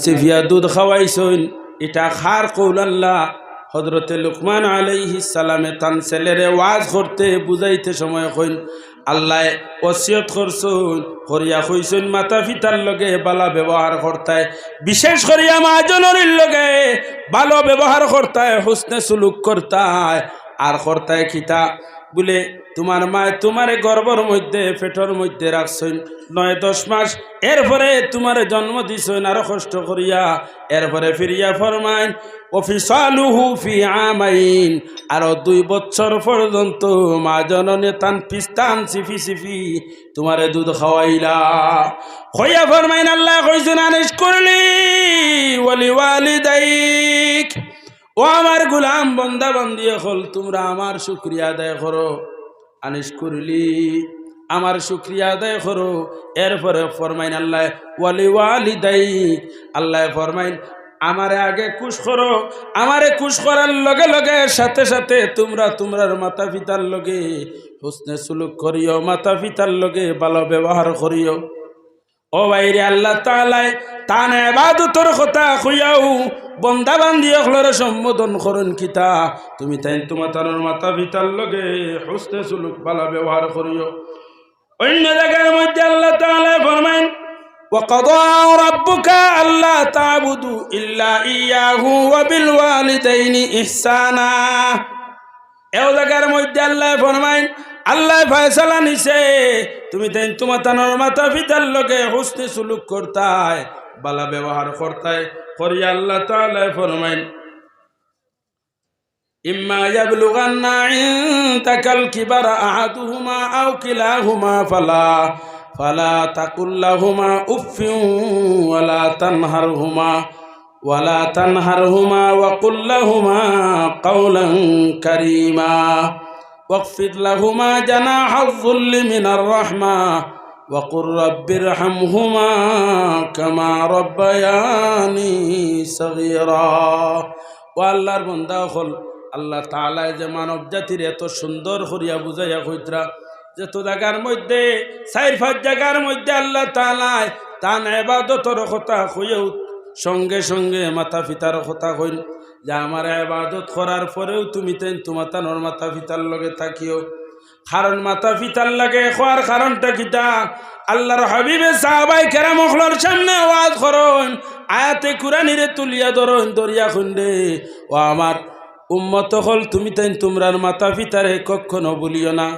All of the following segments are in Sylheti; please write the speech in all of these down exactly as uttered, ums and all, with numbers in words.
চিফিয়া দুধ খাওয়াইছইন, ইটা কার কওল আল্লাহ? হযরতে লুকমান আলাইহিস সালামে তান ছেলেরে ওয়াজ করতে বুঝাইতে সময় কইন, আল্লায় ওসিয়ত করছইন, করিয়া কইছইন, মাতা পিতার লগে ভালা ব্যবহার করতায়, বিশেষ করিয়া মা জননীর লগে ভালো ব্যবহার করতায়, হুসনে সুলুক করতায়। আর করতায় কিতা? বুলে, তুমার মায় তুমারে গর্ভর মধ্যে, পেটর মধ্যে রাখছইন নয় দশ মাস, এরপরে তুমারে জন্ম দিছইন আরো কষ্ট করিয়া, এরপরে ফিরিয়া ফরমাইন, "ওয়া ফিসালুহু ফি আমাইন", আরো দুই বছর পর্যন্ত মা জননী তান পিস্তান চিফি চিফি তুমারে দুধ খাওয়াইলা। কইয়া ফরমাইন, আল্লায় কইছইন, "আনিশকুরলি ওয়ালি ওয়ালিদাইক।" ও আমার গুলাম, বন্দা বান্দি অকল, তুমরা আমার শুকরিয়া আদায় করো। আনিশকুরলি, আমার শুকরিয়া আদায় করো। এরপরে ফরমাইন আল্লায়, "ওয়ালি ওয়ালিদাইক", আল্লায় ফরমাইন, "আমারে আগে খুশ করো, আমারে খুশ করার লগে লগে সাথে সাথে তুমরা তুমরার মাতা পিতার লগে হুসনে সুলুক করিও, মাতা পিতার লগে ভালো ব্যবহার করিও।" ও ভাইরে, আল্লাহ তাআলায় তান ইবাদতর কথা কইয়াউ বন্দা বান্দি অকলরে সম্বোধন করইন কিতা? তুমি তাইন তুমাতানর মাতা পিতার লগে হুসনে সুলুক, ভালা ব্যবহার করিও। অইন্য জাগার মধ্যে আল্লাহ তাআলায় ফরমাইন, "ওয়া কাদা রাব্বুকা আল্লা তা'বুদু ইল্লা ইয়াহু ওয়া বিল ওয়ালিদাইনি ইহসানা।" এও জাগার মধ্যে আল্লায় ফরমাইন, আল্লায় ফয়সালা নিছে, তুমি তাইন তুমাতানর মাতা পিতার লগে হুসনে সুলুক করতায়, ভালা ব্যবহার করতায়। করিয়া আল্লাহ তাআলায় ফরমাইন, "ইম্মা ইয়াবলুগান্না ইনদাকাল কিবারা আহাদুহুমা আও কিলাহুমা ফালা, ফালা তাকুল লাহুমা উফফিন ওয়ালা তানহারহুমা, ওয়ালা তানহারহুমা ওয়া কুল লাহুমা কাওলান কারীমা। ওয়াখফিদ লাহুমা জানাহায যুল্লি মিনার রাহমা ওয়া কুর রাব্বিরহামহুমা কামা রাব্বায়ানি সগীরা।" ও আল্লাহর বন্দা অকল, আল্লাহ তাআলায় যে মানব জাতিরে এত সুন্দর করিয়া বুঝাইয়া কইতরা, যত জাগার মধ্যে, চাইর পাঁচ জাগার মধ্যে আল্লাহ তাআলায় তান ইবাদতর কথা কইয়াউ সঙ্গে সঙ্গে মাতা পিতার কথা কইন যে, "আমার ইবাদত করার পরেউ তুমি তাইন তুমাতানর মাতা পিতার লগে থাকিও।" কারণ মাতা পিতার লগে কওয়ার কারণটা কিতা? আল্লাহর হাবিবে সাহাবায়ে কেরাম অকলর সামনে ওয়াজ করইন, আয়াতে কুরআনিরে তুলিয়া ধরইন, ধরিয়া কইন রে, "ও আমার উম্মত অকল, তুমি তাইন তুমরার মাতা পিতারে কখনো ভুলিও না।"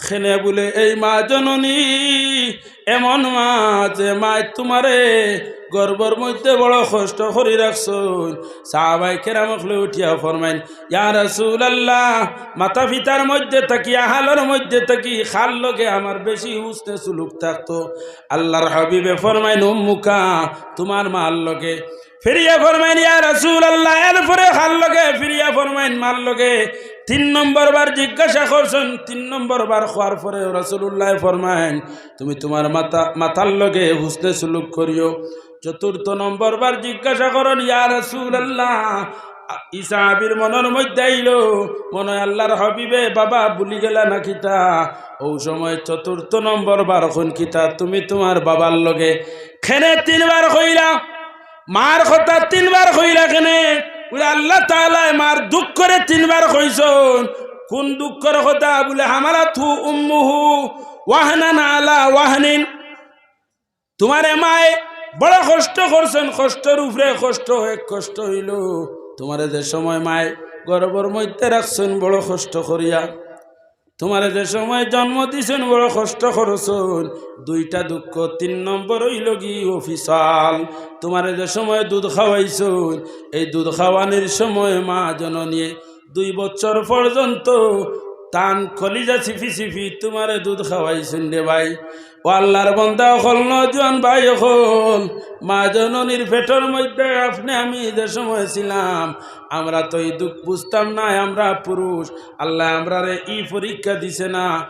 কেনে বুলে, এই মা জননী এমন মা যে মায় তুমারে গর্ভর মধ্যে বড় কষ্ট করি রাখছইন। সাহাবায়ে কেরাম অকলে উঠিয়া ফরমাইন, ইয়া রাসূলুল্লাহ, মাতা পিতার মধ্যে থাকি, আহালর মধ্যে থাকি কার লগে আমার বেশি হুসনে সুলুক থাকতো? আল্লাহর হাবিবে ফরমাইন, উম্মুকা, তুমার মার লগে। ফিরিয়া ফরমাইন, ইয়া রাসূলুল্লাহ, এরপরে কার লগে? ফিরিয়া ফরমাইন, মার লগে। তিন নম্বর বার জিজ্ঞাসা করছইন, তিন নম্বর বার কওয়ার পরে রাসূলুল্লাহ ফরমাইন, তুমি তুমার মাতা, মাতার লগে হুসনে সুলুক করিও। চতুর্থ নম্বর বার জিজ্ঞাসা করইন, ইয়া রাসূলুল্লাহ, ই সাহাবীর মনর মধ্যে আইলো, মনে অয় আল্লাহর হাবিবে বাবা ভুলি গেলা না কিতা? অউ সময় চতুর্থ নম্বর বার কইন কিতা, তুমি তুমার বাবার লগে। কেনে তিনবার কইলা, মার কথা তিনবার কইলা কেনে? বুলে, আল্লাহ তাআলায় মার দুঃখরে তিনবার কইছইন। কুন দুঃখর কথা? বুলে, হামালাতহু উম্মুহু ওয়াহনান আলা ওয়াহনিন। তুমারে মায় বড় কষ্ট করছইন, কষ্টর উপরে কষ্ট, এক কষ্ট অইলো তুমারে যে সময় মায় গর্ভর মধ্যে রাখছইন বড় কষ্ট করিয়া, তুমারে যে সময় জন্ম দিছইন বড় কষ্ট করছইন, দুইটা দুঃখ। তিন নম্বর অইলো গি ওয়া ফিসাল, তুমারে যে সময় দুধ খাওয়াইছইন, এই দুধ খাওয়ানির সময় মা জননীয়ে দুই বছর পর্যন্ত তান কলিজা চিপি চিপি তুমারে দুধ খাওয়াইছইন রে ভাই। ও আল্লাহর বন্দা অকল, নওজোয়ান ভাই অকল, মা জননীর পেটর মধ্যে আপনে আমি যে সময় ছিলাম, আমরা তো ই দুঃখ বুঝতাম নায়, আমরা পুরুষ, আল্লায় আমরারে ই পরীক্ষা দিছে না।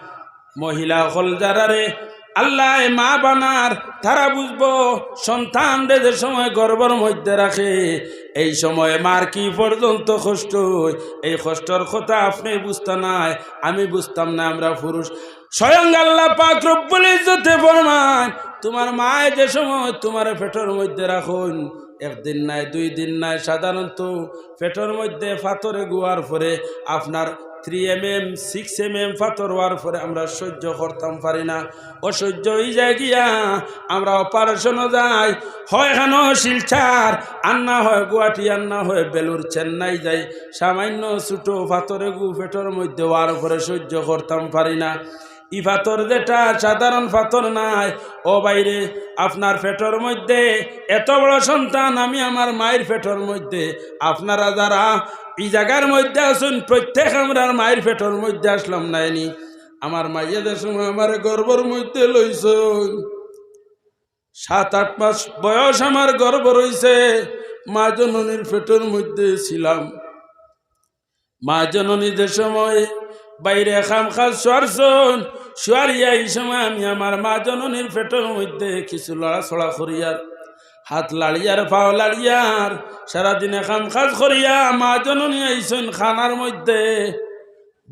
মহিলা অকল যারারে আল্লায় মা বানার, তারা বুঝবো, সন্তানরে যে সময় গর্ভর মধ্যে রাখে, এই সময় মার কি পর্যন্ত কষ্ট অয়, এই কষ্টর কথা আপনে বুঝতা নায়, আমি বুঝতাম না, আমরা পুরুষ। স্বয়ং আল্লাহ পাক রব্বুল ইজ্জতে ফরমাইন, তুমার মায় যে সময় তুমারে পেটর মধ্যে রাখইন, একদিন নায়, দুই দিন নায়, সাধারণত পেটর মধ্যে পাথর এগু অওয়ার পরে, আপনার থ্রি এমএম, সিক্স এমএম পাথর অওয়ার পরে আমরা সহ্য করতাম পারি না, অসহ্য অইযায় গিয়া আমরা অপারেশনো যাই, হয় এখানো শিলচর, আর না হয় গুয়াহাটি, আর না হয় বেলুর, চেন্নাই যাই, সামান্য ছোট পাথর এগু পেটর মধ্যে অওয়ার পরে সহ্য করতাম পারি না। ই পাথর যেটা সাধারণ পাথর নায়। ও ভাইরে, আপনার পেটর মধ্যে এত বড় সন্তান আমি আমার মায়ের পেটর মধ্যে, আপনারা যারা ই জাগার মধ্যে আছইন, প্রত্যেক আমরার মায়ের পেটর মধ্যে আছলাম নায়নি? আমার মাইয়ে যে সময় আমারে গর্ভর মধ্যে লইছইন, সাত আট মাস বয়স আমার গর্ভ রইছে, মা জননীর পেটর মধ্যে ছিলাম। মা জননী যে সময় বাইরে কাম কাজ সারছইন, সারিয়া ই সময় আমি আমার মা জননীর পেটর মধ্যে কিছু লড়াচড়া করিয়ার, হাত লাড়িয়ার, পাও লাড়িয়ার, সারাদিনে কাম কাজ করিয়া মা জননী আইছইন খানার মধ্যে,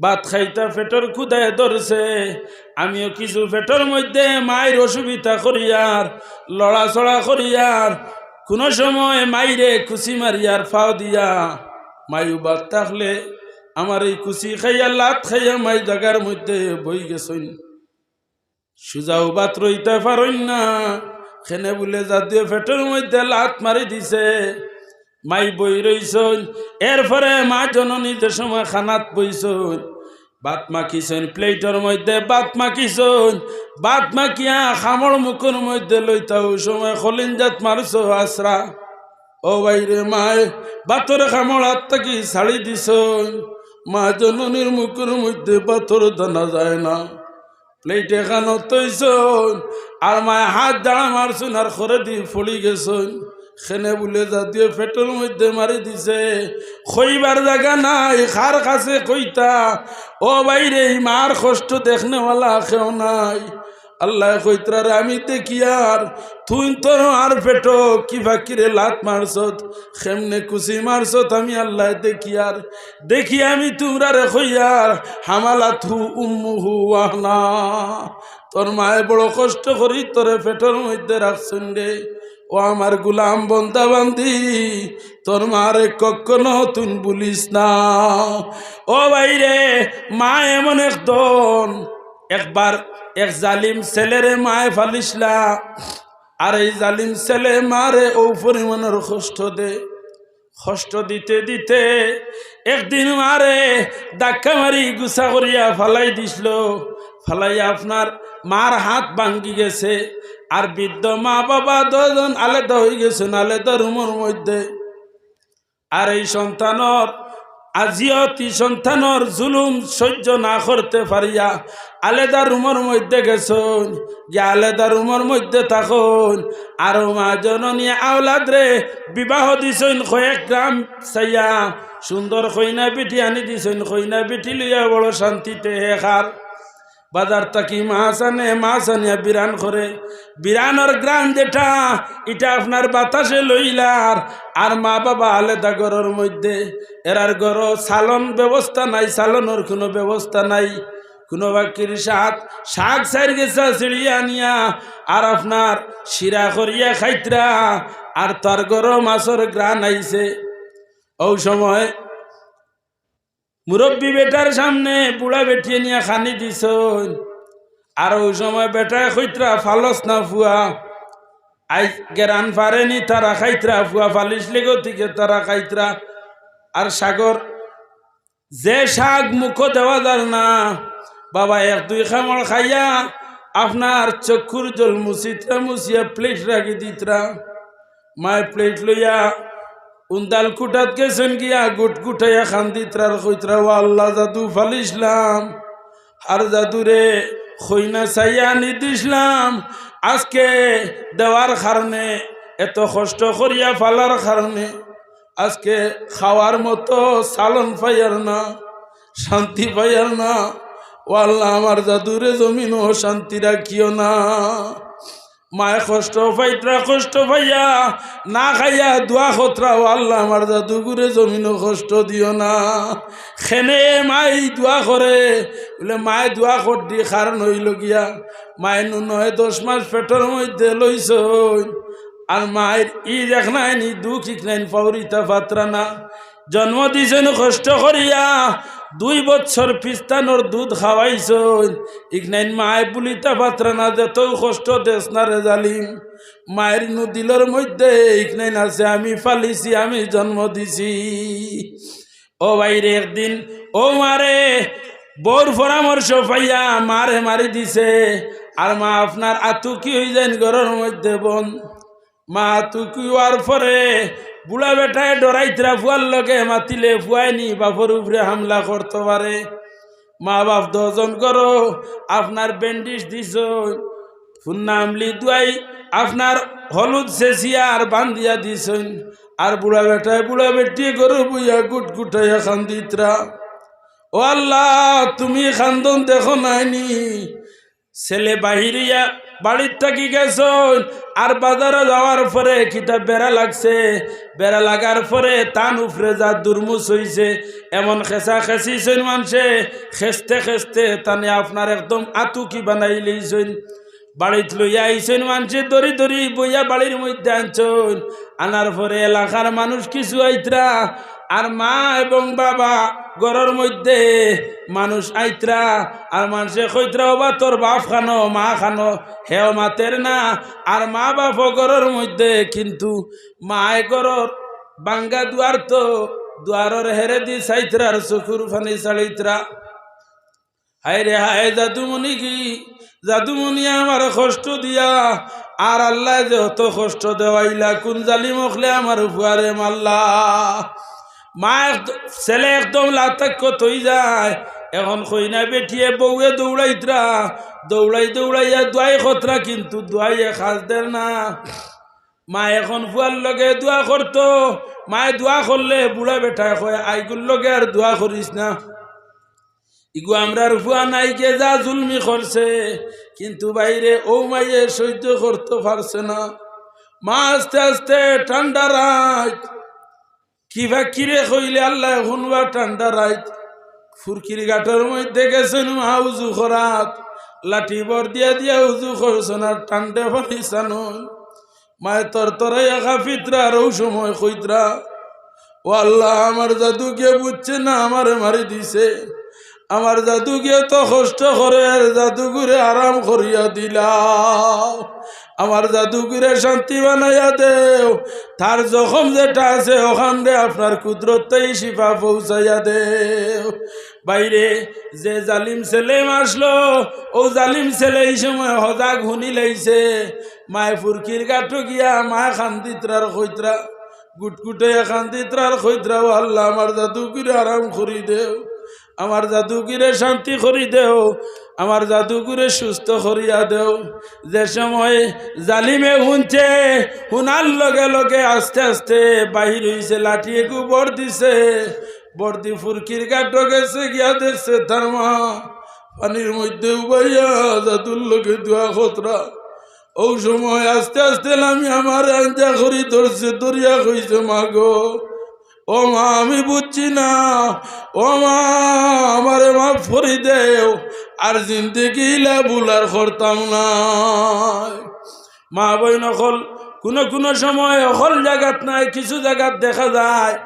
ভাত খাইতা পেটর ক্ষুধায় ধরছে, আমিও কিছু পেটর মধ্যে মাইর অসুবিধা করিয়ার, লড়াচড়া করিয়ার, কুনু সময় মাইরে কুচি মারিয়ার পাও দিয়া, মাইও ভাত থাকলে আমার এই কুচি খাইয়া, লাত খাইয়া মাই জাগার মধ্যে বই গেছইন। সুজাও ভাত রইতা পারইন না, কেনে বুলে যাদুয়ে পেটর মধ্যে লাত মারি দিছে। মাই বই রইছইন, এরপরে মা জননী যে সময় খানাত বইছইন, ভাত মাখিছইন, প্লেটর মধ্যে ভাত মাখিছইন, ভাত মাখিয়া কামড় মুখর মধ্যে লইতা, অউ সময় কলিঞ্জাত মারছো আছড়া। ও ভাইরে, মায়ে ভাতর কামড় আত থাকি ছাড়ি দিছইন, মা জননীর মুখর মধ্যে ভাতর দানা যায় না। প্লেট এখানো থইছইন, আর মায়ে হাত দাঁড়া মারছইন, আর খরেদি পড়ি গেছইন। কেনে বুলে যাদুয়ে পেটর মধ্যে মারি দিছে, কইবার জাগা নাই, কার কাছে কইতা? ও ভাইরে, ই মার কষ্ট দেখনেওয়ালা কেউ নাই। আল্লায় কইতরা রে, আমি দেখিয়ার, তুইন তোর মার পেটো কি ফাকিরে লাত মারছত, কেমনে কুচি মারছত, আমি আল্লায় দেখিয়ার। দেখি আমি তুমরারে কইয়ার, হামালাতহু উম্মুহু ওয়াহনা। তোর মায়ে বড় কষ্ট করি তোরে পেটর মধ্যে রাখছইন রে। ও আমার গুলাম বন্দা বান্দি, তোর মারে কখনো তুই ভুলিস না। ও ভাইরে, মা এমন এক ধন, একবার এক জালিম ছেলেরে মায়ে ফালিছলা, আর এই জালিম ছেলে মারে অউ পরিমাণর কষ্ট দে। কষ্ট দিতে দিতে একদিন মারে ধাক্কা মারি গুছা করিয়া ফালাই দিছলো। ফালাইয়া আপনার মার হাত ভাঙ্গি গেছে। আর বৃদ্ধ মা বাবা দুইজন আলাদা অই গেছইন, আলাদা রুমর মধ্যে। আর এই সন্তানর আজিয়তি, সন্তানর জুলুম সহ্য না করতে পারিয়া আলাদা রুমর মধ্যে গেছইন, গিয়া আলাদা রুমর মধ্যে থাকইন। আর মা জননী আওলাদরে বিবাহ দিছইন কয়েক গ্রাম চাইয়া, সুন্দর কইনা বেটি আনি দিছইন, কইনা বেটি লইয়া বড় শান্তিতে হে খার। বাজার থাকি মাছ আনে, মাছ আনিয়া বিরান করে, বিরানর ঘ্রাণ যেটা, ইটা আপনার বাতাসে লইলার। আর মা বাবা আলাদা ঘরর মধ্যে, এরার ঘরো চালন ব্যবস্থা নাই, চালনর কুনু ব্যবস্থা নাই। কুনু বাকির সাত শাক চাইর গেছা ছিড়িয়া আনিয়া, আর আপনার শিরা করিয়া খাইতরা, আর তার ঘরো মাছর ঘ্রাণ আইছে। অউ সময় মুরব্বি বেটার সামনে বুড়া বেটিয়ে নিয়া খানি দিছইন। আর অউ সময় বেটায় কইতরা, "ফালস না ফুয়া, আইজ গেরান পারেনি তারা খাইতরা, ফুয়া ফালিছলে গতিকে তারা খাইতরা।" আর সাগর যে শাক মুখো দেওয়া যার না, বাবা এক দুই কামড় খাইয়া আপনার চক্ষুর জল মুছিতরা, মুছিয়া প্লেট রাখি দিতরা। মায় প্লেট লইয়া উন্দাল কুটাত গেছইন গিয়া গুটগুটাইয়া কান্দিতরা আর কইতরা, "ও আল্লাহ, যাদু ফালিছলাম, আর যাদুরে কইনা চাইয়া আনি দিছলাম, আজকে দেওয়ার কারণে, এত কষ্ট করিয়া ফালার কারণে আজকে খাওয়ার মতো চালন পাইয়ার না, শান্তি পাইয়ার না। ও আল্লাহ, আমার যাদুরে জমিনো শান্তি রাখিও না।" মায় কষ্ট পাইতরা, কষ্ট পাইয়া না খাইয়া দোয়া করতরা, "ও আল্লাহ, আমার যাদুগুরে জমিনো কষ্ট দিও না।" কেনে মায় দোয়া করে, বুলে মায় দোয়া করদি কারণ অইলো গিয়া, মায় নু নয় দশ মাস পেটর মধ্যে লইছইন, আর মায়ের ই দেখনায়নি দুঃখ, ইকনাইন ফাউরিতা পাররা না। জন্ম দিছইন কষ্ট করিয়া, দুই বছর পিস্তানোর দুধ খাওয়াইছইন, ইকনাইন মায় বুলিতা পাররা না, যেতউ কষ্ট দেস না রে জালিম। মায়ের নু দিলর মধ্যে ইকনাইন আছে, আমি পালিছি, আমি জন্ম দিছি। ও ভাইরে, একদিন ও মারে বউর পরামর্শ পাইয়া মারে মারি দিছে। আর মা আপনার আতুকি অইযাইন ঘরর মধ্যে বন্দ। মা আতুকি অওয়ার পরে বুড়া বেটায় ডরাইতরা, ফুয়ার লগে মাতিলে ফুয়ায়নি বাপর উপরে হামলা করতো পারে। মা বাপ দুইজন ঘরো আপনার ব্যান্ডেজ দিছইন, হুন্না আমলি দুয়াই আপনার হলুদ ছেছিয়া আর বান্ধিয়া দিছইন। আর বুড়া বেটায় বুড়া বেটিয়ে ঘরো বইয়া গুটগুটাইয়া কান্দিতরা। ও আল্লাহ, তুমি কান্দন দেখো নায়নি? ছেলে বাহির অইয়া বাড়ির থাকি গেছইন, আর বাজারো যাওয়ার পরে কিতা বেড়া লাগছে, বেড়া লাগার পরে তান উপরে যা দুর্মুষ অইছে, এমন খেছা খেছিছইন মানষে, খেছতে খেছতে তানে আপনার একদম আতুকি বানাইলাইছইন। বাড়িত লইয়া আইছইন মানষে, ধরি ধরি বইয়া বাড়ির মধ্যে আনছইন। আনার পরে এলাকার মানুষ কিছু আইতরা, আর মা এবং বাবা ঘরর মধ্যে মানুষ আইতরা, আর মানষে কইতরা, "ওবা তোর বাপ কানো, মা কানো?" হেও মাতের না। আর মা বাপও ঘরর মধ্যে, কিন্তু মায় ঘরর ভাঙ্গা দুয়ার তো, দুয়ারর হেরেদি চাইতরা আর চকুর পানি ছাড়িতরা। হায় রে হায়, জাদুমণি কি, জাদুমণি আমারে কষ্ট দিয়া, আর আল্লায় যে অত কষ্ট দেওয়াইলা, কুন জালিম অকলে আমার ফুয়ারে মারলা। মা এক-, ছেলে একদম লাতাক্কত অইযায়। এখন কইনা বেটিয়ে বউয়ে দৌড়াইতরা, দৌড়াই দৌড়াইয়া দোয়াই করতরা, কিন্তু দোয়াইয়ে কাজ দের না। মা এখন ফুয়ার লগে দোয়া করতো, মায় দোয়া করলে বুড়া বেটায় কয়, "আইগুর লগে আর দোয়া করিস না।" ইগু আমরার ফুয়া নায়নি, যা জুলমি করছে, কিন্তু ভাইরে অউ মাইয়ে সইজ্য করতো পারছে না। মা আস্তে আস্তে ঠান্ডা রাইত, কিবা কিরে কইলে আল্লায় হুনবা ঠান্ডা রাইত। ফুরকির ঘাটর মধ্যে গেছইন মা উজু করাত, লাঠি ভর দিয়া দিয়া উজু করছইন আর ঠান্ডা পানি ছানইন। মায় তরতরাইয়া কাঁপিতরা আর অউ সময় কইতরা, "ও আল্লাহ, আমার জাদুগিয়ে বুঝছে না, আমারে মারি দিছে। আমার জাদুগিয়ে তো কষ্ট করের, জাদুগুরে আরাম করিয়া দিলাও। আমার জাদুগুরে শান্তি বানাইয়া দেও। তার জখম যেটা আছে, অখানরে আপনার কুদরততায় শিফা পৌঁছাইয়া দেও।" ভাইরে, যে জালিম ছেলে মারলো, অউ জালিম ছেলে ই সময় হজাগ হুনিলাইছে। মায় ফুরকির ঘাটো গিয়া মায় কান্দিতরা আর কইতরা, গুটগুটাইয়া কান্দিতরা আর কইতরা, "ও আল্লাহ, আমার জাদুগুরে আরাম করি দেও, আমার জাদুগুরে শান্তি করি দেও, আমার জাদুগুরে সুস্থ করিয়া দেও।" যে সময় জালিমে হুনছে, হুনার লগে লগে আস্তে আস্তে বাহির অইছে, লাঠি এগু ভর দিছে, ভর দি ফুরকির ঘাটো গেছে, গিয়া দেখছে তার মা পানির মধ্যে উবাইয়া জাদুর লগে দোয়া করতরা। অউ সময় আস্তে আস্তে লামিয়া মারে আঞ্জা করি ধরছে, ধরিয়া কইছে, "মা গো, ও মা, আমি বুঝছি না, ও মা, আমারে মাফ করি দেও, আর জিন্দেগি ইলা ভুল আর করতাম না।" মা বইন অকল, কুনু কুনু সময় অকল জাগাত নায়, কিছু জাগাত দেখা যায়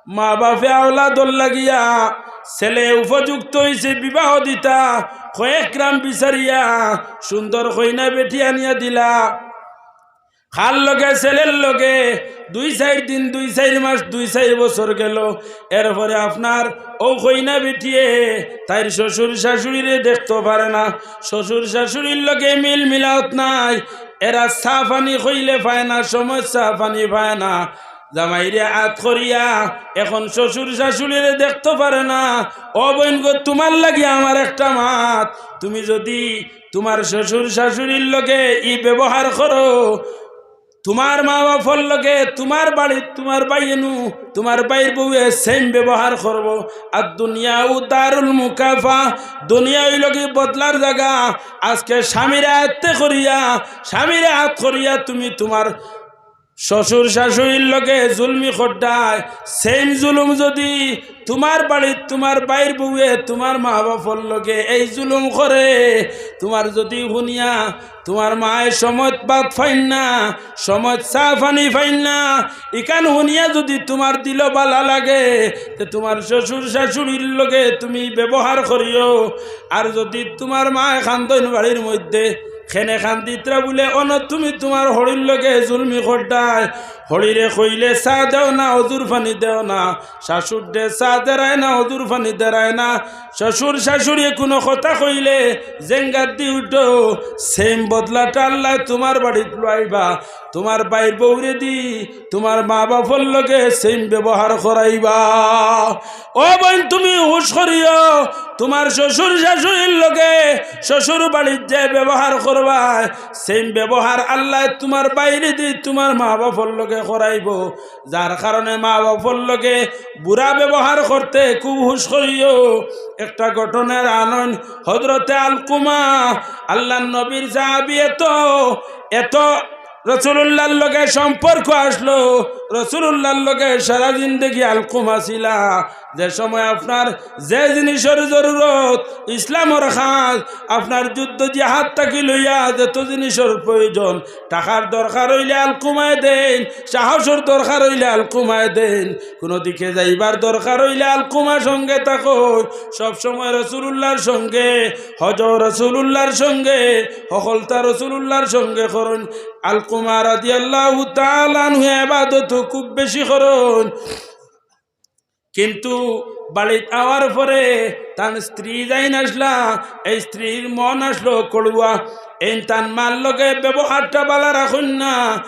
মা বাপে আওলাদর লাগিয়া ছেলে উপযুক্ত অইছে বিবাহ দিতা, কয়েক গ্রাম বিচারিয়া সুন্দর কইনা বেটি আনিয়া দিলা। কার লগে? ছেলের লগে। দুই চাইর দিন, দুই চাইর মাস, দুই চাইর বছর গেল। এরপরে আপনার অউ কইনা বেটিয়ে তাইর শ্বশুর শাশুড়িরে দেখতো পারে না, শ্বশুর শাশুড়ির লগে মিল মিলাওত নাই। এরা চা পানি কইলে পায় না, সময় চা পানি পায় না। জামাইরে আত করিয়া এখন শ্বশুর শাশুড়িরে দেখতো পারে না। ও বইন গো, তুমার লাগি আমার একটা মাত, তুমি যুদি তুমার শ্বশুর শাশুড়ির লগে ই ব্যবহার করো, তুমার মা বাপর লগে, তুমার বাড়িত, তুমার ভাইয়ে নু, তুমার ভাইর বউয়ে same ব্যবহার করবো। আর দুনিয়া ও দারুল মুকাফা, দুনিয়া অইলো গি বদলার জাগা। আজকে স্বামীরে আয়ত্তে করিয়া, স্বামীরে আত করিয়া তুমি তুমার শ্বশুর শাশুড়ির লগে জুলমি কররায়, same জুলুম যুদি তুমার বাড়িত তুমার ভাইর বউয়ে তুমার মা বাপর লগে এই জুলুম করে, তুমার যুদি হুনিয়া তুমার মায় সময়ত ভাত পাইন না, সময়ত চা পানি পাইন না, ইখান হুনিয়া যুদি তুমার দিলো ভালা লাগে, তে তুমার শ্বশুর শাশুড়ির লগে তুমি ব্যবহার করিও। আর যুদি তুমার মায় কান্দইন বাড়ির মধ্যে, কেনে কান্দিতরা বুলে, অনো তুমি তুমার হড়ির লগে জুলমি কররায়, হড়িরে কইলে চা দেও না, অজুর পানি দেও না, শাশুড়রে চা দেরায় না, অজুর পানি দেরায় না, শ্বশুর শাশুড়িয়ে কুনু কথা কইলে জেঙ্গাত দি উঠো, same বদলাটা আল্লায় তুমার বাড়িত লইবা। তুমার ভাইর বউরে দি তুমার মা বাপর লগে same ব্যবহার করাইবা। ও বইন, তুমি হুশ করিও, তুমার শ্বশুর শাশুড়ির লগে শ্বশুর বাড়িত যে ব্যবহার করবায়, same ব্যবহার আল্লায় তুমার ভাইরে দি তুমার মা বাপর লগে করাইবো। যার কারণে মা বাপর লগে বুরা ব্যবহার করতে খুব হুশ করিও। একটা ঘটনার আনইন, হযরতে আলকুমা, আল্লার নবীর সাহাবী, এত, এত রাসুলুল্লাহর লগে সম্পর্ক আছলো, রাসুলুল্লাহর লগে সারা জিন্দেগি আলকুমা ছিলা। যে সময় আপনার যে জিনিসর জরুরত, ইসলামর কাজ, আপনার যুদ্ধ জিহাদ থাকি লইয়া যত জিনিসর প্রয়োজন, টাকার দরকার অইলে আলকুমায় দেইন, সাহসর দরকার অইলে আলকুমায় দেইন, কুনু দিকে যাইবার দরকার অইলে আলকুমা সঙ্গে থাকইন। সব সময় রাসুলুল্লাহর সঙ্গে, হজো রাসুলুল্লাহর সঙ্গে, হকলতা রাসুলুল্লাহর সঙ্গে করইন। আলকুমা রাদিয়াল্লাহু তাআলা আনহু ইবাদত খুব বেশি করইন। কিন্তু বাড়িত আওয়ার পরে তান স্ত্রী যাইন আছলা, এই স্ত্রীর মন আছলো কড়ুয়া, এইন তান মার লগে ব্যবহারটা ভালা রাখইন না।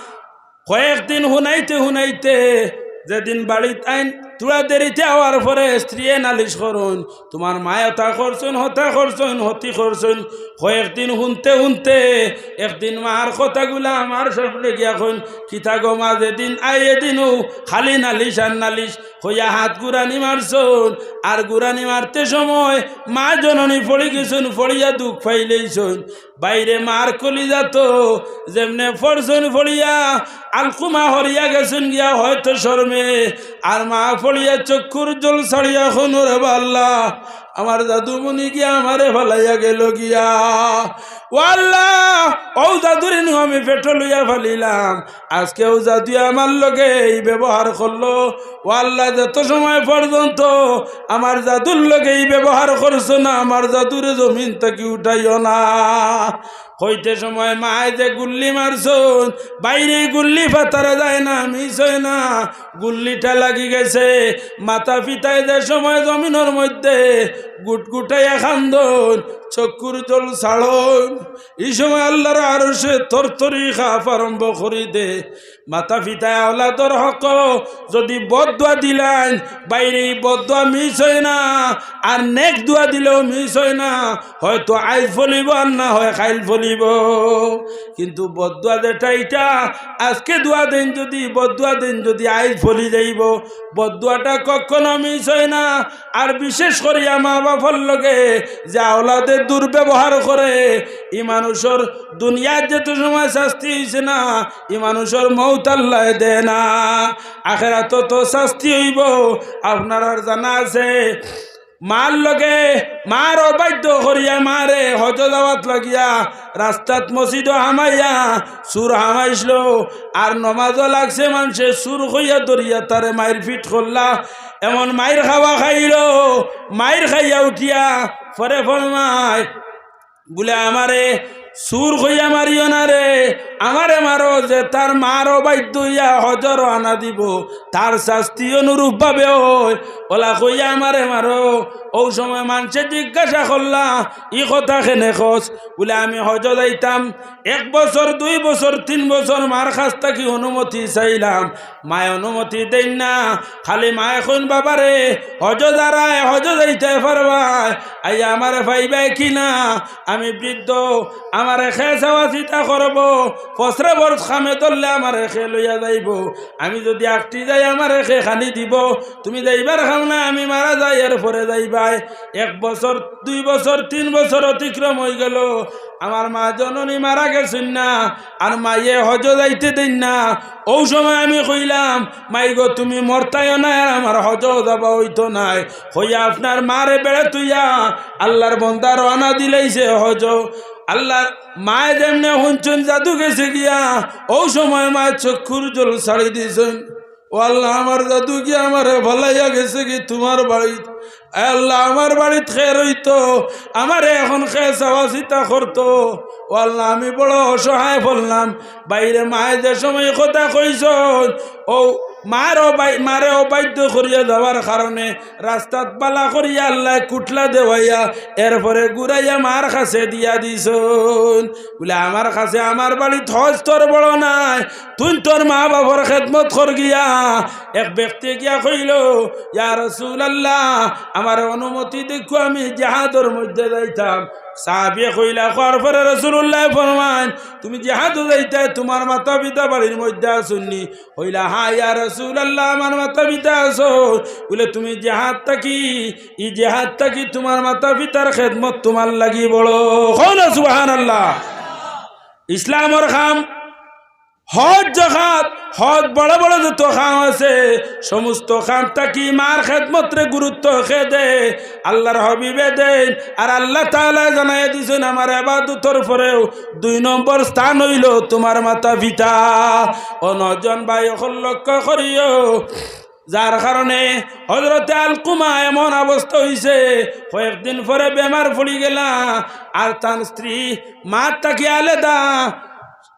কয়েকদিন হুনাইতে হুনাইতে যেদিন বাড়িত আইন, থুড়া দেরিতে আওয়ার পরে স্ত্রীয়ে নালিশ করইন, তুমার মায় অতা করছইন, হতা করছইন, হতি করছইন। কয়েকদিন হুনতে হুনতে একদিন মার কথাগুলা আমার সামনে গিয়া কইন, "কিতা গো মা, যেদিন আই এদিনও খালি নালিশ আর নালিশ।" কইয়া হাত গুরানি মারছইন। আর গুরানি মারতে সময় মা জননী পড়ি গেছইন, পড়িয়া দুখ পাইলাইছইন। বাইরে মার কলিজাত যেমনে পড়ছইন পড়িয়া, আলকুমা হরিয়া গেছইন গিয়া হয়তো শরমে। আর মা পড়িয়া চক্ষুর জল ছাড়িয়া কইন, "রে বা আল্লাহ, আমার জাদুমণি গিয়া আমারে ফালাইয়া গেল গিয়া। ও আল্লাহ, অউ জাদুরে নু আমি পেটো লইয়া ফালিলাম, আজকে অউ জাদুয়ে আমার লগে ই ব্যবহার করলো। ও আল্লাহ, যত সময় পর্যন্ত আমার জাদুর লগে ই ব্যবহার করছো না, আমার জাদুরে জমিন থাকি উঠাইও না।" কইতে সময় মায় যে গুল্লি মারছইন, বাইরে গুল্লি ফাতারা যায় না, মিস অয় না, গুল্লিটা লাগি গেছে। মাতা পিতায় যে সময় জমিনর মধ্যে গুটগুটাইয়া কান্দইন, চক্ষুর জল ছাড়ইন, ই সময় আল্লার আরশে থরথরি কাঁপ আরম্ভ করি দে। মাতা পিতায় আওলাদর হকো যুদি বদদোয়া দিলাইন, বাইরে ই বদদোয়া মিস অয় না, আর নেক দোয়া দিলেও মিস অয় না। হয়তো আইজ ফলিবো আর না হয় কাইল ফলিবো। কিন্তু বদদোয়া যেটা, ইটা আজকে দোয়া দেইন যুদি, বদদোয়া দেইন যুদি, আইজ ফলি যাইবো। বদদোয়াটা কখনো মিস অয় না। আর বিশেষ করিয়া মা বাপর লগে যে আওলাদে দুর্ব্যবহার করে, ই মানুষর দুনিয়াত যেত সময় শাস্তি অইছে না, ই মানুষর মউত আল্লায় দেয় না। আখেরাতো তো শাস্তি অইবো। আপনারার জানা আছে, মার লগে, মার অবাধ্য করিয়া মারে হজো যাওয়াত লাগিয়া রাস্তাত মসজিদো হামাইয়া চুর হামাইছলো, আর নমাজো লাগছে মানষে চুর কইয়া ধরিয়া তারে মাইরপিট করলা, এমন মাইর খাওয়া খাইলো, মাইর খাইয়া উঠিয়া পরে ফরমায়, বুলে, "আমারে চুর কইয়া মারিও না রে, আমারে মারো, যে তার মার অবাধ্য অইয়া হজো রওয়ানা দিবো, তার শাস্তি অনুরূপ ভাবে অয়।" অলা কইয়া আমারে মারো। অউ সময় মানষে জিজ্ঞাসা করলা, "ই কথা কেনে কস?" বুলে, "আমি হজো যাইতাম, এক বছর, দুই বছর, তিন বছর মার কাছ থাকি অনুমতি চাইলাম, মায় অনুমতি দেইন না, খালি মায় কইন, 'বাবারে, হজো যারায়, হজো যাইতায় পারবায়, আইয়া আমারে পাইবায় কি না? আমি বৃদ্ধ, আমারে কে চাওয়া চিতা করবো, প্রস্রাবর কামে ধরলে আমারে কে লইয়া যাইবো, আমি যুদি আটকি যাই আমারে কে খানি দিবো, তুমি যাইবার কাম নাই, আমি মারা যাই, এরপরে যাইবায়।'" এক বছর, দুই বছর, তিন বছর অতিক্রম অইগেলো, আমার মা জননী মারা গেছইন না, আর মায়ে হজো যাইতে দেইন না। অউ সময় আমি কইলাম, "মাই গো, তুমি মরতায়ও নায়, আর আমার হজো যাওয়া অইতো নায়।" কইয়া আপনার মারে বেড়া থইয়া আল্লার বন্দা রওয়ানা দিলাইছে হজো। আল্লার মায়ে যেমনে হুনছইন জাদু গেছে গিয়া, অউ সময় মায়ে চক্ষুর জল ছাড়ি দিছইন। "ও আল্লা, আমার জাদু গিয়া আমারে ফালাইয়া গেছে গি তুমার বাড়িত। এ আল্লা, আমার বাড়িত খের অইতো, আমারে অখন কে চাওয়া চিতা করতো। ও আল্লা, আমি বড় অসহায় পড়লাম।" বাইরে মায়ে যে সময় কথা কইছইন, অউ মার অবাই-, মারে অবাধ্য করিয়া যাওয়ার কারণে রাস্তাত বালা করিয়া আল্লায় কুটলা দেওয়াইয়া এরপরে ঘুরাইয়া মার কাছে দিয়া দিছইন। বুলে, "আমার কাছে আমার বাড়িত হজ তোর বড় নায়, তুই তোর মা বাপর খেদমত কর গিয়া।" এক ব্যক্তি গিয়া কইলো, "ইয়া রাসূলুল্লাহ, আমারে অনুমতি দেইক্কা, আমি জিহাদর মধ্যে যাইতাম।" সাহাবিয়ে কইলা, কওয়ার পরে রাসূলুল্লায় ফরমাইন, "তুমি জিহাদো যাইতায়, তুমার মাতা পিতা বাড়ির মধ্যে আছইন নি?" কইলা, "হ্যাঁ ইয়া রাসূলুল্লাহ, আমার মাতা পিতা আছইন।" বুলে, "তুমি জিহাদ থাকি, ই জিহাদ থাকি তুমার মাতা পিতার খেদমত তুমার লাগি বড়।" কও না সুবহানাল্লাহ। ইসলামর কাম, হজ, যাকাত, হজ, বড় বড় যত কাম আছে, সমস্ত কাম থাকি মার খেদমতরে গুরুত্ব কে দে, আল্লার হাবিবে দেইন। আর আল্লা তাআলায় জানাইয়া দিছইন, আমার ইবাদতর পরেও দুই নম্বর স্থান অইলো তুমার মাতা পিতা। ও নওজোয়ান ভাই অকল, লক্ষ্য করিও, যার কারণে হজরতে আলকুমা এমন অবস্থা অইছে, কয়েকদিন পরে বেমার পড়ি গেলা, আর তান স্ত্রী মা থাকি আলাদা,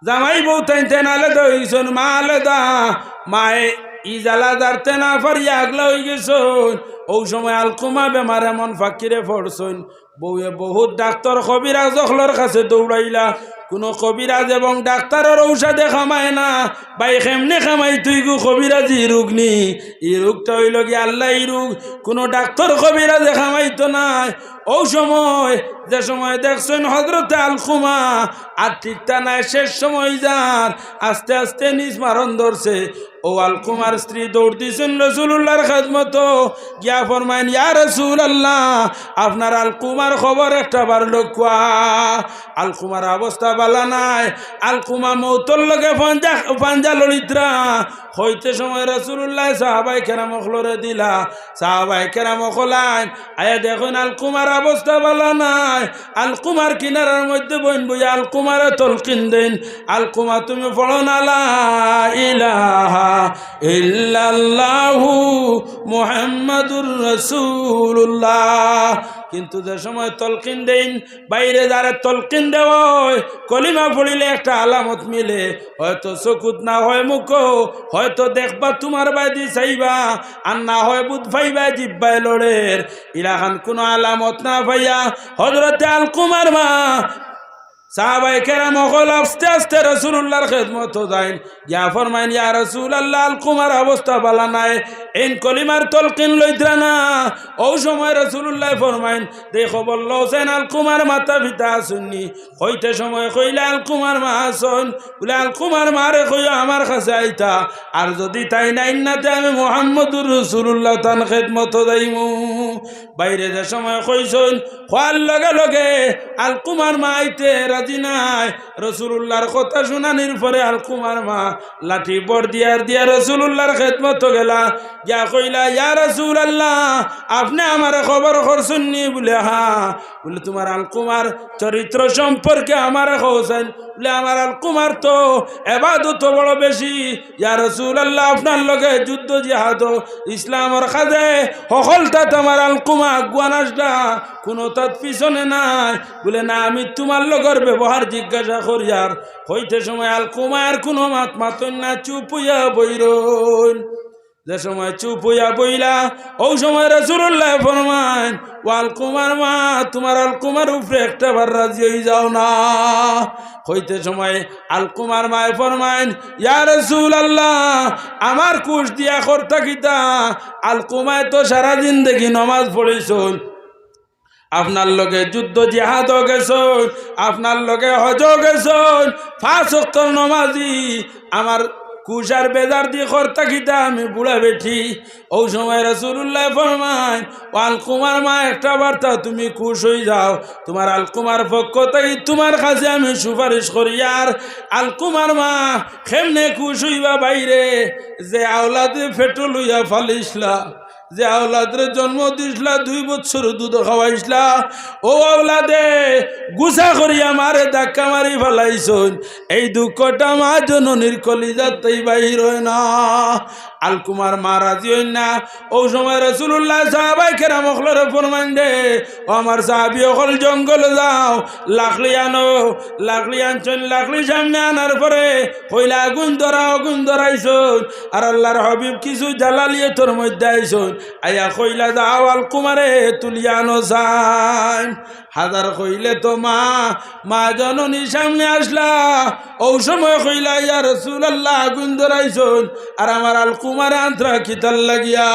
জামাই বউ তাইন তাইন আলাদা অইগেছইন, মা আলাদা, মায়ে ই জ্বালা জারতে না পারিয়া আগলা অইগেছইন। অউ সময় আলকুমা বেমার এমন ফাকিরে পড়ছইন, বউয়ে বহুত ডাক্তর কবিরাজ অকলর কাছে দৌড়াইলা, কুনু কবিরাজ এবং ডাক্তরর ঔষধে কামায় না। ভাই, কেমনে কামাইতো ইগু? কবিরাজি রোগ নি, ই রোগটা অইলো গি আল্লাহ ই রোগ, কুনু ডাক্তর কবিরাজে কামাইতো নায়। অউ সময়, যে সময় দেখছইন হজরতে আলকুমা আর টিকতা নায়, শেষ সময় যার, আস্তে আস্তে নিজ মারণ ধরছে। অউ আলকুমার স্ত্রী দৌড় দিছইন রাসূলুল্লাহর খেদমতো, গিয়া ফরমাইন, "ইয়া রাসূলুল্লাহ, আপনার আলকুমার খবর একটা বার লউক্কা।" আলকুমার অবস্থা বালা নায়, আলকুমা মউতর লগে পাঞ্জা, পাঞ্জা লড়িত্রা। কইতে সময় রাসূলুল্লাহ সাহাবায়ে কেরাম অকলরে দিলা, সাহাবায়ে কেরাম অকল আইন, আইয়া দেখইন আলকুমার অবস্থা বালা নায়। আলকুমার কিনারার মধ্যে বইন বইয়া আলকুমারে তলকিন দেইন, "আলকুমা, তুমি পড়ো না লা ইলাহা ইল্লাল্লাহু মুহাম্মাদুর রাসূলুল্লাহ।" কিন্তু যে সময় তলকিন দেইন, বাইরে যারে তলকিন দেওয়া অয়, কলিমা পড়িলে একটা আলামত মিলে, হয়তো চকুত না হয় মুখো, হয়তো দেখবা তুমার বায়দি চাইবা, আর না হয় বুঝ পাইবা জিব্বায় লড়ের। ইলাখান কুনু আলামত না পাইয়া হজরতে আলকুমার মা, সাহাবায়ে কেরাম অকল আস্তে আস্তে রাসূলুল্লাহর খেদমতো যাইন, গিয়া ফরমাইন, "ইয়া রাসূলুল্লাহ, আলকুমার অবস্থা বালা নায়, এইন কলিমার তলকিন লইত্রা না।" অউ সময় রাসূলুল্লাহ ফরমাইন, "দেখো, বললো হোসেন, আলকুমার মাতা পিতা আছইন নি?" কইতে সময় কইলা, "আলকুমার মা আছইন।" বুলে, "আলকুমার মারে কইও আমার কাছে আইতা, আর যুদি তাইন আইন না তে আমি মুহাম্মদুর রাসূলুল্লাহ তান খেদমতো যাইমু।" বাইরে যে সময় কইছইন, কওয়ার লগে লগে আলকুমার মা আইতে রাজি নায়। রাসূলুল্লাহর কথা হুনানির পরে আলকুমার মা লাঠি বর দিয়ার দিয়া রাসূলুল্লাহর খেদমতো গেলা, গিয়া কইলা, "ইয়া রাসূলুল্লাহ, আপনে আমারে খবর করছইন নি?" বুলে, "হ্যাঁ।" বুলে, "তুমার আলকুমার চরিত্র সম্পর্কে আমারে কওছাইন।" বুলে, "আমার আলকুমার তো এবাদত বড় বেশি। ইয়া রাসূলুল্লাহ, আপনার লগে যুদ্ধ জিহাদো ইসলামর কাজে হকলতাত আমার আলকুমা আগুয়ান আসলা, কুনুতাত পিছনে নায়।" বুলে, "না, আমি তুমার লগর ব্যবহার জিজ্ঞাসা করিয়ার।" কইতে সময় আলকুমায় আর কুনু মাত মাতইন না, চুপ অইয়া বইরইন। যে সময় চুপ অইয়া বইলা, অউ সময় রাসূলুল্লায় ফরমাইন, "ও আলকুমার মা, তুমার আলকুমার উপরে একটা বার রাজি অই যাও না।" কইতে সময় আলকুমার মায়ে ফরমাইন, "ইয়া রাসূলুল্লাহ, আমার কুশ দিয়া করতা কিতা? আলকুমায় তো সারা জিন্দেগি নমাজ পড়ছইন, আপনার লগে যুদ্ধ জিহাদো গেছইন, আপনার লগে হজো গেছইন, পাঁচ ওয়াক্তর নমাজি, আমার খুশ আর বেজার দি করতা কিতা আমি বুড়া বেটি। অউ সময় রাসুলুল্লায় ফরমাইন, "ও আলকুমার মা, একটা বার্তা, তুমি খুশ অইযাও, তুমার আলকুমার পক্ষ থাকি তুমার কাছে আমি সুপারিশ করিয়ার।" আলকুমার মা কেমনে খুশ অইবা ভাইরে, যে আওলাদরে পেটো লইয়া পালিছলা, যে আওলাদরে জন্ম দিছলা, দুই বছর দুধ খাওয়াইছলা, অউ আওলাদে গুছা করিয়া মারে ধাক্কা মারি ফালাইছইন। এই দুঃখটা মা জননীর কলিজাত থাকি বাইর অয় না। আলকুমার মা রাজি অইন না। অউ সময় রাসুলুল্লায় সাহাবায়ে কেরাম অকলরে ফরমাইন দে, "ও আমার সাহাবি অকল, জঙ্গলো যাও, লাকড়ি আনো।" লাকড়ি আনছইন, লাকড়ি সামনে আনার পরে কইলা, "আগুন ধরাও।" আগুন ধরাইছইন। আর আল্লার হাবিব কিছু জালালিয়তর মধ্যে আইছইন, আইয়া কইলা, "যাও, আলকুমারে তুলিয়া আনো চাই।" হাজার কইলে তো মা, মা জননী সামনে আছলা, অউ সময় কইলা, "ইয়া রাসুলুল্লাহ, আগুন ধরাইছইন, আর আমার আলকুমারে আনতরা কিতার লাগিয়া?"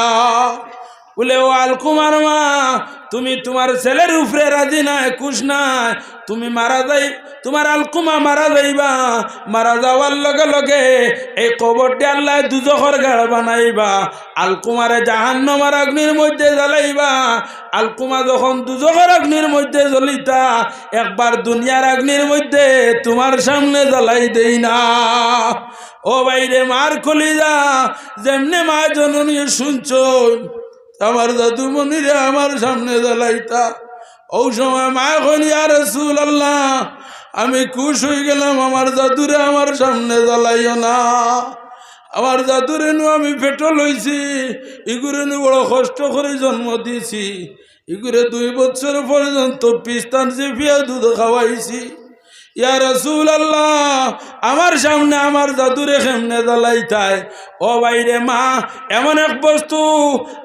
বুলে, "ও আলকুমার মা, তুমি তুমার ছেলের উপরে রাজি নায়, খুশ নায়, তুমি মারা যাই, তুমার আলকুমা মারা যাইবা, মারা যাওয়ার লগে লগে এই কবরটা আল্লায় দুজখর গাড় বানাইবা, আলকুমারে জাহান্নামর আগ্নির মধ্যে জ্বালাইবা। আলকুমা যখন দুজখর আগ্নির মধ্যে জ্বলিতা, একবার দুনিয়ার আগ্নির মধ্যে তুমার সামনে জ্বালাই দেই না।" ও ভাইরে, মার কলিজা, যেমনে মা জননী শুনছইন, আমার জাদুমণিরে আমার সামনে জ্বালাইতা। অউ সময় মায় কইন, "ইয়া রাসুলুল্লাহ, আমি খুশ অইগেলাম, আমার জাদুরে আমার সামনে জ্বালাইও না। আমার জাদুরে নু আমি পেটো লইছি, ইগুরে নু বড় কষ্ট করি জন্ম দিছি, ইগুরে দুই বছর পর্যন্ত পিস্তান চিপিয়া দুধ খাওয়াইছি।" ইয়া রাসুলুল্লাহ, আমার সামনে আমার জাদুরে কেমনে জ্বালাইতায়? ও ভাইরে মা, এমন এক বস্তু,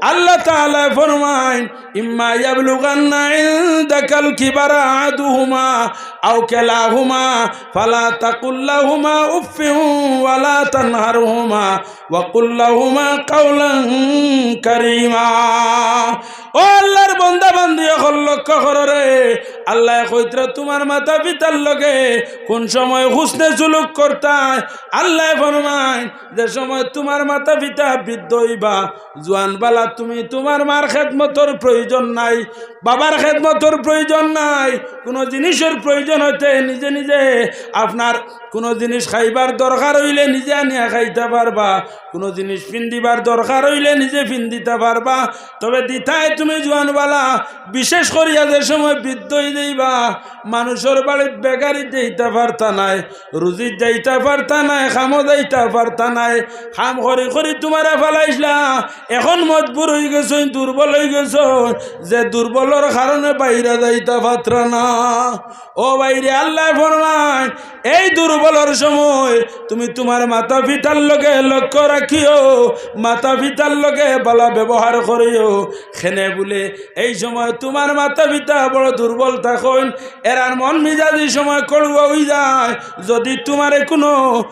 আল্লাহ তাআলায় ফরমাইন, "ইম্মা ইয়াবলুগান্না ইনদাকাল কিবারা আহাদুহুমা আও কিলাহুমা ফালা তাকুল লাহুমা উফফিন ওয়ালা তানহারহুমা ওয়াকুল লাহুমা কাওলান কারীমা।" ও আল্লার বন্দা বান্দি অকল, লক্ষ্য করো রে, আল্লায় কইতরা তুমার মাতা পিতার লগে কুন সময় হুসনে সুলুক করতায়? আল্লায় ফরমাইন, যে সময় তুমার মাতা পিতা বৃদ্ধ অইবা, জুয়ান বালা তুমি তুমার মার খেদমতর প্রয়োজন নাই, বাবার খেদমতর প্রয়োজন নাই, কুনু জিনিসর প্রয়োজন অইতে নিজে নিজে আপনার কুনু জিনিস খাইবার দরকার অইলে নিজে আনিয়া খাইতা পারবা, কুনু জিনিস পিন্দিবার দরকার অইলে নিজে পিন্দিতা পারবা। তবে দিতায় তুমি জুয়ান বালা, বিশেষ করিয়া যে সময় বৃদ্ধ অই যাইবা, মানুষর বাড়িত বেগারিত যাইতা পারতা নায়, রুজিত যাইতা পারতা নায়, কামো যাইতা পারতা নায়, কাম করি করি তুমারে ফালাইছলা, এখন মজবুর অইগেছইন, দুর্বল অইগেছইন, যে দুর্বলর কারণে বাইরা যাইতা পারতরা না। ও ভাইরে, আল্লায় ফরমাইন, এই দুর্বলর সময় তুমি তুমার মাতা পিতার লগে লক্ষ্য রাখিও, মাতা পিতার লগে বালা ব্যবহার করিও। কেনে বুলে, এই সময় তুমার মাতা পিতা বড় দুর্বল থাকইন, এরার মন মিজাজি সময় কড়ুয়া অইযায়। যুদি তুমারে কুনু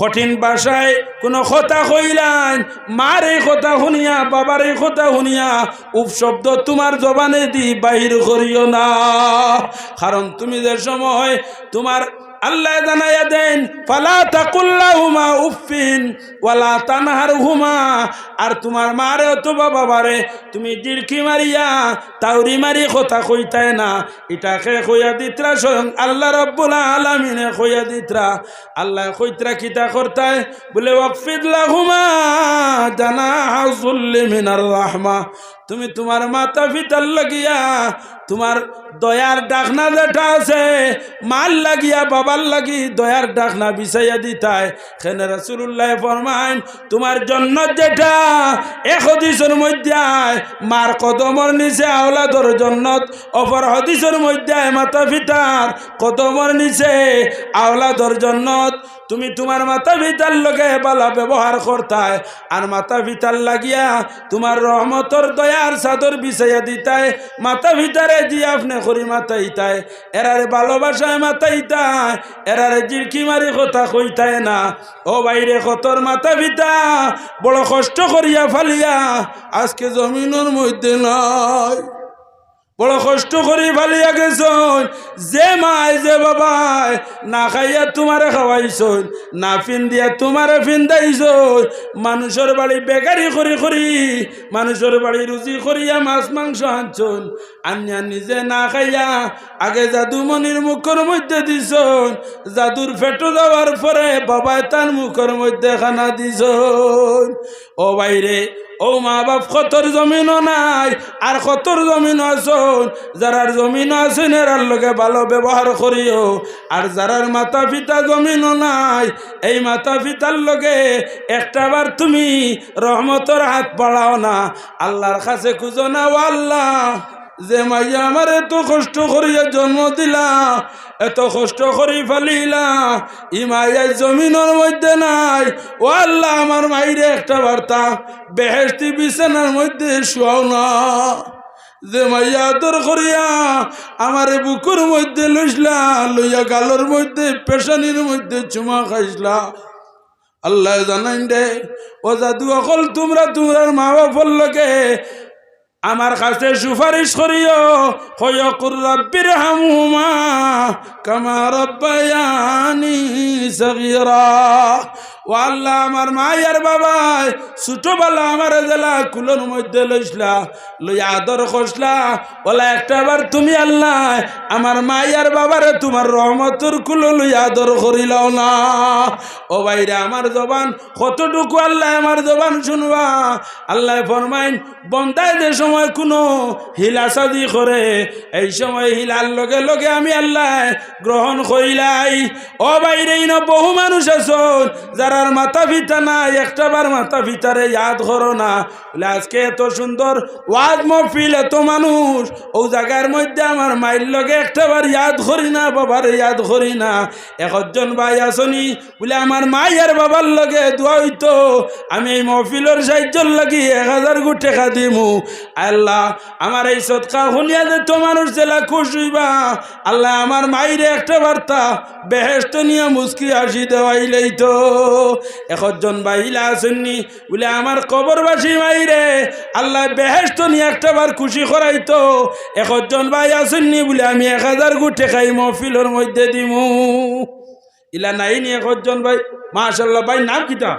কঠিন ভাষায় কুনু কথা কইলাইন, মার এই কথা হুনিয়া, বাবার এই কথা হুনিয়া, উফ শব্দ তুমার জবানেদি বাইর করিও না। কারণ তুমি যে সময় তুমার, আল্লায় জানাইয়া দেইন, "ফালা তাকুল লাহুমা উফফিন ওয়ালা তানহারহুমা", আর তুমার মারে অথবা বাবারে তুমি জিড়কি মারিয়া, তাউরি মারি কথা কইতায় না। ইটা কে কইয়া দিতরা? স্বয়ং আল্লাহ রাব্বুল আলামিনে কইয়া দিতরা। আল্লায় কইতরা কিতা করতায়? বুলে, "ওয়াকফিদ লাহুমা জানাহা যুল্লি মিনার রাহমা।" তুমি তুমার মাতা পিতার লাগিয়া তুমার দয়ার ডাকনা যেটা আছে, মার লাগিয়া, বাবার লাগি দয়ার ডাকনা বিছাইয়া দিতায়। কেনে রাসুলুল্লায় ফরমাইন, তুমার জন্নত যেটা, এক হাদিসর মধ্যে আয়, মার কদমর নিচে আওলাদর জন্নত, অপর হাদিসর মধ্যে আয়, মাতা পিতার কদমর নিচে আওলাদর জন্নত। তুমি তুমার মাতা পিতার লগে বালা ব্যবহার করতায়, আর মাতা পিতার লাগিয়া তুমার রহমতর দয়ার চাদর বিছাইয়া দিতায়, মাতা পিতারে জি আপনে করি মাতাইতায়, এরারে ভালোবাসায় মাতাইতায়, এরারে জিড়কি মারি কথা কইতায় না। ও ভাইরে, কতর মাতা পিতা বড় কষ্ট করিয়া ফালিয়া আজকে জমিনর মধ্যে নাই। বড় কষ্ট করি ফালিয়া গেছইন। যে মায় যে বাবায় না খাইয়া তুমারে খাওয়াইছইন, না ফিন্দিয়া তুমারে ফিন্দাইছইন, মানুষর বাড়ি বেগারি করি করি, মানুষর বাড়ি রুজি করিয়া মাছ মাংস আনছইন, আনিয়া নিজে না খাইয়া আগে যাদুমণির মুখর মধ্যে দিছইন, যাদুর পেটো যাওয়ার পরে বাবায় তান মুখর মধ্যে খানা দিছইন। ও ভাইরে, অউ মা বাপ কতর জমিনো নাই, আর কতর জমিনো আছইন। যারার জমিনো আছইন, এরার লগে ভালো ব্যবহার করিও। আর যারার মাতা পিতা জমিনো নাই, এই মাতা পিতার লগে একটাবার তুমি রহমতর হাত বাড়াও না, আল্লার কাছে খুঁজো না, "ও আল্লা, যে মাইয়া আমারে এত কষ্ট করিয়া জন্ম দিলা, এত কষ্ট করি ফালিলা, ই মাইয়া জমিনর মধ্যে নাই। ও আল্লা, আমার মাইরে একটাবারতা বেহেশতি বিছানার মধ্যে শুয়াও না। যে মাইয়া আদর করিয়া আমারে বুকুর মধ্যে লইছলা, লইয়া গালর মধ্যে, পেশানির মধ্যে চুমা খাইছলা।" আল্লায় জানাইন দে, "ও যাদু অকল, তুমরা তুমরার মা বাপর লগে আমার কাছে সুপারিশ করিও।" কইও, "কুর রাব্বির হামহুমা কামা রাব্বায়ানি সগীরা।" ও আল্লা, আমার মাই আর বাবায় ছোটবেলা আমারে যেলা কুলর মধ্যে লইছলা, লইয়া আদর করছলা, অলা একটাবার তুমি আল্লায় আমার মাই আর বাবারে তুমার রহমতর কুলো লইয়া আদর করিলাও না। ও ভাইরে, আমার জবান কতটুকু আল্লায় আমার জবান শুনবা। আল্লায় ফরমাইন, বন্দায় যে সময় কুনু হিলাসাজি করে, এই সময় হিলার লগে লগে আমি আল্লায় গ্রহণ করিলাই। ও ভাইরে, ইনো বহু মানুষ আছইন, যারার মাতা পিতা নাই, একটাবার মাতা পিতারে ইয়াদ করো না। বলে, আজকে এত সুন্দর ওয়াজ মহফিল, এত মানুষ, অউ জাগার মধ্যে আমার মাইর লগে একটাবার ইয়াদ করি না, বাবারে ইয়াদ করি না। একজন ভাই আছইন নি, বলে, "আমার মাই আর বাবার লগে দোয়া অইতো, আমি এই মহফিলর সাইয্যর লাগি এক হাজার গু টেকা দিমু।" আল্লা, আমার এই সদকা হুনিয়া যেত মানুষ যেলা খুশ অইবা, আল্লা, আমার মাইরে একটাবারতা বেহেশত নিয়া মুস্কি হাসি দেওয়াইলাইতো। একজন ভাই ইলা আছইন নি, বলে, "আমার কবরবাসী মাইরে আল্লায় বেহেশত নিয়া একটাবার খুশি করাইতো।" একজন ভাই আছইন নি, বলে, "আমি এক হাজার গু টেকা ই মহফিলর মধ্যে দিমু।" ইলা নাই নি একজন ভাই? মাশাআল্লাহ, ভাইর নাম কিতা?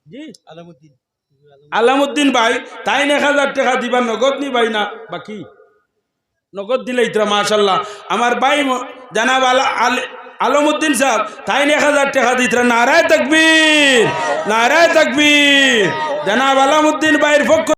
জি? আলামউদ্দিন। আলামউদ্দিন ভাই, তাইন এক হাজার টেকা দিবা, নগদ নি ভাই না বাকি? নগদ দিলাইতরা, মাশাআল্লাহ। আমার ভাই ম-, জানাব আলা-, আল-, আলমউদ্দিন সাব, তাইন এক হাজার টেকা দিতরা। নারায়ে তাকবীর, নারায়ে তাকবীর। জানাব আলামউদ্দিন ভাইর পক্ষ